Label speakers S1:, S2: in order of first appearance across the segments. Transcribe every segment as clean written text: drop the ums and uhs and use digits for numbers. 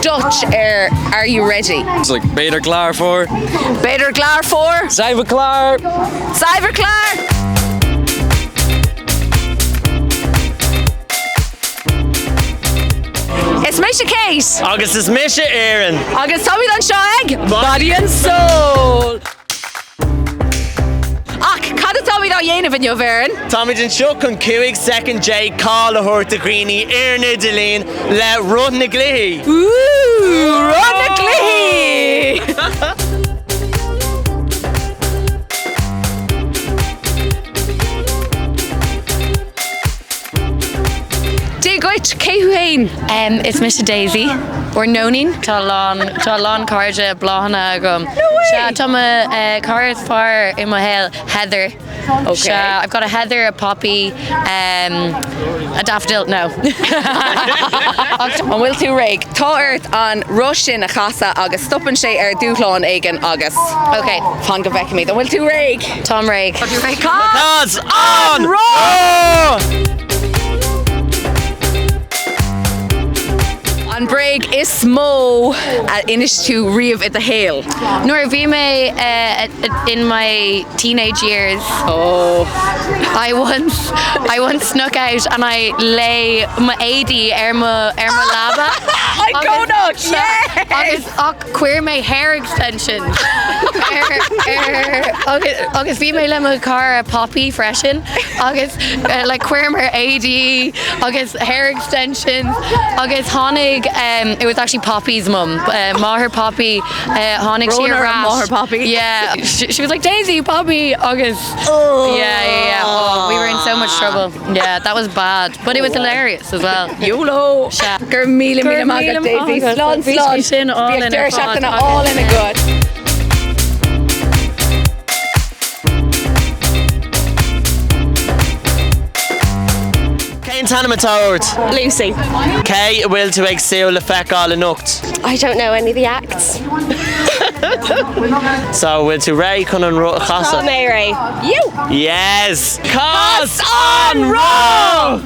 S1: Dutch ar Are you ready?
S2: It's like Ben je er klaar voor?
S1: Ben je er klaar voor?
S2: Zijn we klaar?
S1: Zijn we klaar? Is mise Kate.
S2: Agus is mise Aaron.
S1: Agus táimid anseo ag Body and Soul. Ach cad atáimid á dhéanamh inniu, Aaron?
S2: Táimid anseo chun 15 soicind cáil a thabhairt do dhaoine ar an idirlíon le Roth na gCluichí!
S1: Ooh, Roth na gCluichí! Dia dhuit, cé thú fhéin?
S3: Is mise Daisy, or Nóinín. Tá a lán, tá a lán cairde bláthanna agam.
S1: No way!
S3: Sea, tá mo cara is fearr i mo shaol, Heather.
S1: Ok.
S3: Sea, I've got a Heather, a Poppy, a Daffodil, no.
S1: An bhfuil tú réidh? Tá ort an roth sin a chasadh agus stopann sé ar dúshlán éigin agus.
S3: Ok.
S1: Fan go bhfeicfimid. An bhfuil tú réidh?
S3: Táim réidh.
S1: Cas
S2: Cas an roth!
S1: An bréag is mó a inis tú riamh i do shaol?
S3: Nuair a bhí mé in my teenage years,
S1: Oh.
S3: I once I once snuck out and I léigh mo éadaí ar mo ar mo leaba.
S1: Iconic! Yes!
S3: Agus ach Chuir mé hair extensions ar ar agus bhí mé le mo chara Poppy freisin agus like chuireamar éadaí agus hair extensions agus tháinig it was actually Poppy's mum máthair Poppy tháinig sí ar ais.
S1: Máthair Poppy.
S3: Yeah she was like Daisy Poppy agus yeah yeah yeah oh we were in so much trouble yeah that was bad but it was hilarious as well.
S1: YOLO!
S3: Sea.
S1: Go raibh míle míle maith agat Daisy. Slán slán.
S3: Bhí sin álainn
S1: Bhíodh deireadh seachtaine álainn agat.
S2: Cén t-ainm atá ort?
S4: Lucy.
S2: Cé a bhfuil tú ag súil le feiceáil anocht?
S4: I don't know any of the acts.
S2: So, bhfuil tú réidh chun an roth a chasadh?
S4: Tá mé réidh.
S1: You!
S2: Yes! Cas an roth!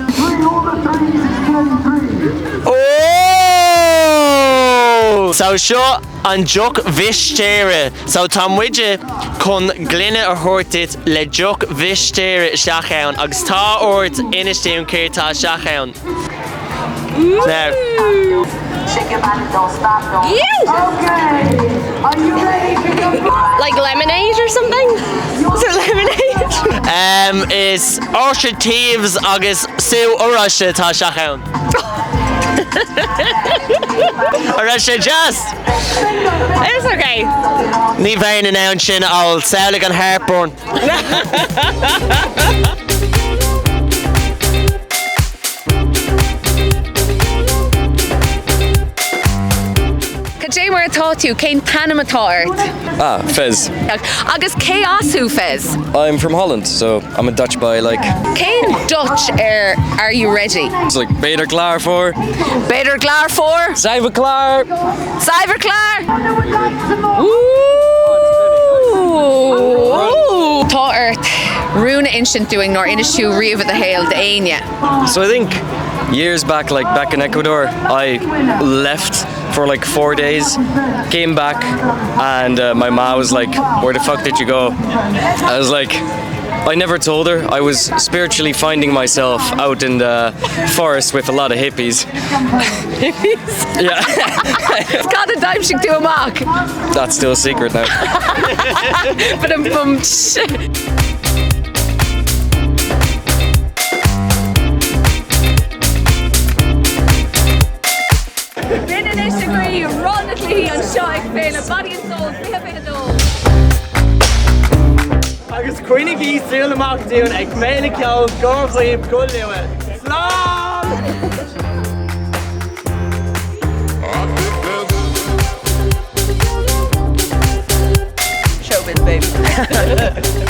S2: Oh! So seo an deoch mhistéire. So tá muide chun gloine a thabhairt duit le deoch mhistéire isteach ann agus tá ort inis dúinn céard tá isteach ann. Now.
S4: Like lemonade or something? Is it lemonade?
S2: Um, is Orchard Thieves agus sú oráiste atá isteach ann. An raibh sé deas?
S4: It's okay.
S2: Ní bheinn in ann sin a ól, samhlaigh an heartburn.
S1: Cad é mar atá tú? Cén t-ainm atá ort?
S2: Ah, Fez.
S1: Agus cé as thú, Fez?
S2: I'm from Holland, so I'm a Dutch boy like.
S1: Cén Dutch ar Are you ready?
S2: It's like Ben je er klaar voor?
S1: Ben je er klaar voor?
S2: Zijn we klaar?
S1: Zijn we klaar? Ooh! Tá ort rún a insint dúinn nár inis tú riamh i do shaol d'éinne.
S2: So I think years back, like back in Ecuador, I left for like four days, came back, and uh, my ma was like, where the fuck did you go? I was like, I never told her. I was spiritually finding myself out in the forest with a lot of hippies.
S1: Hippies?
S2: Yeah.
S1: Cad a d'aimsigh tú amach?
S2: That's still a secret now.
S1: Ba-dum bum. B'in anois agaibh Roth na gCluichí anseo ag Féile Body and Soul 2022.
S2: Agus coinnigí súil amach dúinn ag Féile Ceoil Gort an Ghaoith go luath. Slán!
S1: Showbiz baby.